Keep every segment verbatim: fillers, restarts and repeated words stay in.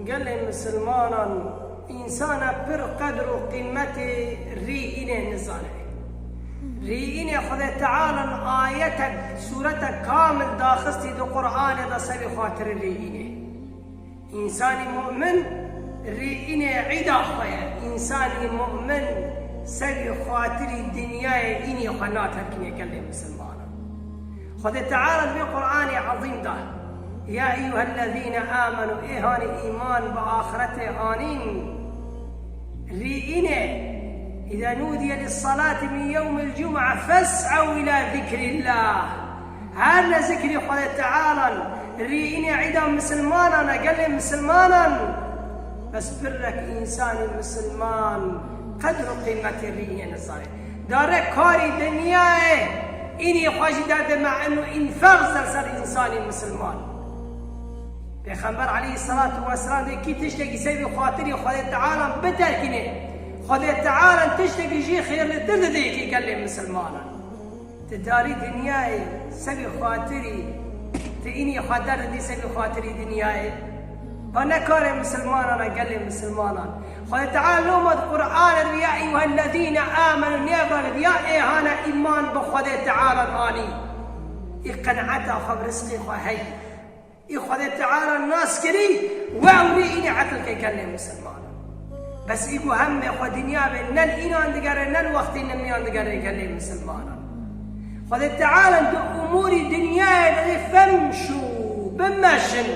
Gelê misilmanan, însana pir qedr û qîmetê rî înê nizane. Rî înê Xwedê Teala ayetek, sûretek kamil daxistî di Qur'anê de sebî xatirî rî înê. Însanî mu'min rî înê îda xwe ye. Însanî mu'min sebî xatirî dinyayê înê xwe naterkîne gelê misilmanan. Xwedê Teala di vê Qur'anê ezîm de, "Ya eyyuhellezîne amenu", ê hanî îman bi axiretê anîn, rî înê, "Îza nudiye lissalati min yewmil cum'a fes'ew ila zikrillah." Her ne zikrî Xwedê Teala rî înê îda misilmanan e, gelê misilmanan. Bes pirrek însanî misilman qedr û qîmetê rî înê nizane. Dare karî dinyayê înî xwe jî derdime eno înferz ser însanî misilman. Pêxember aleyhisselatu vesselam dê kî tiştekî sebî xatirî Xwedê Teala biterkîne, Xwedê Teala tiştekî jî xêrlitir dide yekî gelê misilmanan. Ti darî dinyayê sebî xatirî, ti înî xwe derdidî sebî xatirî dinyayê. Va ne karê misilmanan e, gelê misilmanan. Xwedê Teala loma di Qur'anê de, "Ya eyyuhellezîne amenu", nêvranê, ya ê hane îman bi Xwedê Teala anî. Î qenaeta xwe bi rizqê xwe heyî. Î Xwedê Teala nas kirî, we ew rî înê edil ke gelê misilmanan. Bes î ku hemê xwe dinya be, nen înan digere, nen wextî nimiyan digere gelê misilmanan. Xwedê Teala di umûrî dinyayê de dê femşû, bimeşin.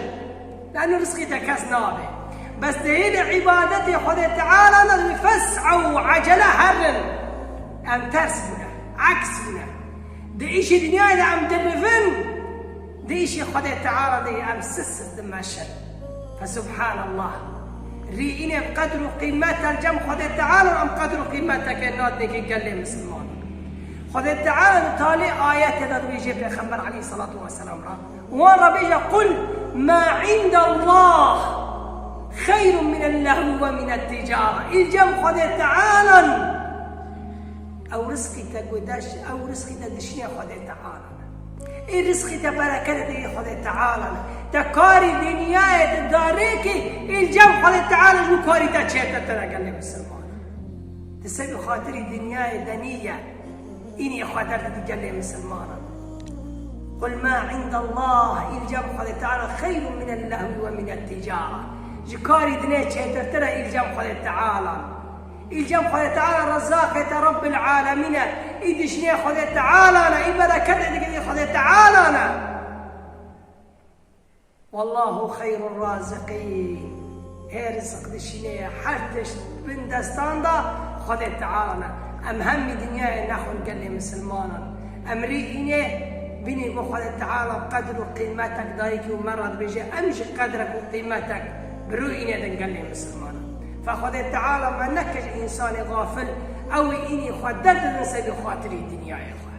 Lano rizqî te kes nabe. Bes di hêlê îbadetê Xwedê Teala de dê fes'ew, ecele herin. Em ters bûne, aks bûne. Di îşê dinyayê de em dirivin, di îşê Xwedê Teala de em sist sist dimeşin. Fesubhanallah. Rî înê bi qedr û qîmet e, cem Xwedê Teala em qedr û qîmeteke nadinê gelê misilman. Xwedê Teala di talê ayetê de dibêje Pêxember aleyhisselatu vesselam re. Wan re bêje, "Qul ma indallah xeyrun minel lehwi ve minel ticara." Î cem Xwedê Teala ew rizqî te gudeş, ew rizqî te dişinê Xwedê Teala. Ê rizqî te bereket dê Xwedê Teala. Te karî dinyayê te darêkî, ê cem Xwedê Teala ji karî te çêtir tine gelê misilman. Ti sebî xatirî dinyayê denî ye. Înî xwe derdidî gelê misilmanan. Qul ma indallah, î cem Xwedê Teala xeyrun minel lehwi ve minel ticara. Ji karî dinê çêtirtir e î cem Xwedê Teala. Î cem Xwedê Teala Rezzaqê te Rabbil Alemîn e. Î dişinê Xwedê Teala ne, î bereketê digirî Xwedê Teala ne. Wallahu xeyrur razîqîn. Ê rizq dişînê ye. Her tişt bin destan da Xwedê Teala ne. Em hemî dinyayê nexwin gelê misilmanan. Em rî înê bînî ku Xwedê Teala qedr û qîmetek dayikî û me re dibêje, em jî qedrek û qîmetek bi rû înê din gelê misilmanan. Fe Xwedê Teala me neke ji însanê xafil, ew ê înî xwe derdidin sebî xatirî dinyayê xwe.